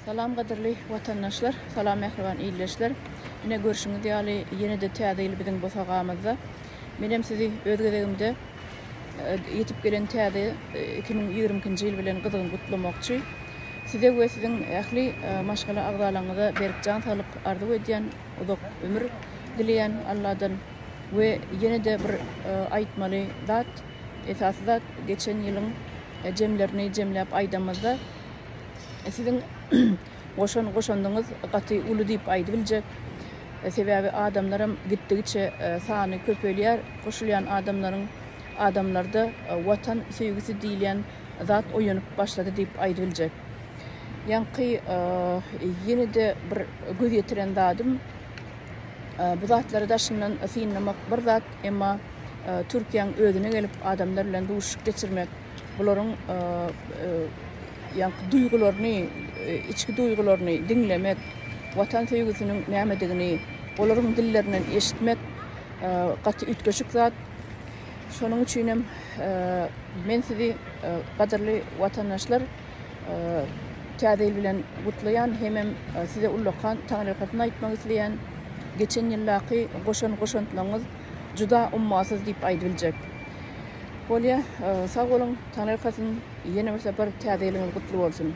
Salam gadyrly watandaşlar, salam mähriban ildeşler. Ine görşüňiz ýaly ýene-de täze ýyl biziň bosagamyzda. Menem sizi öz gezegimde ýetip gelen täze 2022-nji ýyl bilen gyzgyn gutlamakçy. Size we siziň ähli maşgala agzalaryňyza berk jan saglyk arzuw edýän, uzak ömür dileýän Alladan we ýene-de bir aýtmaly zat, esasy zat geçen ýylyň jemlerini jemläp aýdamyzda Siziň goşan goşandyňyz gaty uly diýip aýdybiljek. Sebäbi adamlaram gitdigiçe sany köpelýär. Goşulýan adamlaryň adamlarda Watan söýgüsi diýilýän zat oýanyp başlady diýip aýdybiljek. Ýaňky ýene-de bir göz ýetiren zadym bu zatlary daşyndan synlamak bir zat, emma Türkiýäň özüne gelip adamlar bilen duşuşyk geçirmek, bularyň ýaňky duýgularyny, içki duýgularyny diňlemek, Watan söýgüsiniň nämedigini olaryň dillerinden eşitmek gaty üýtgeşik zat. Şonuň üçin hem men sizi gadyrly watandaşlar Täze ýyl bilen gutlaýan hemem size ullakan taňryýalkasyn aýtmak isleýän. Geçen ýyldaky goşan goşantlaryňyz juda ummasyz diýip aýdybiljek. Bolýa, sag boluň, taňryýalkasyn, ýene bir sapar Täze ýylyňyz gutly bolsun!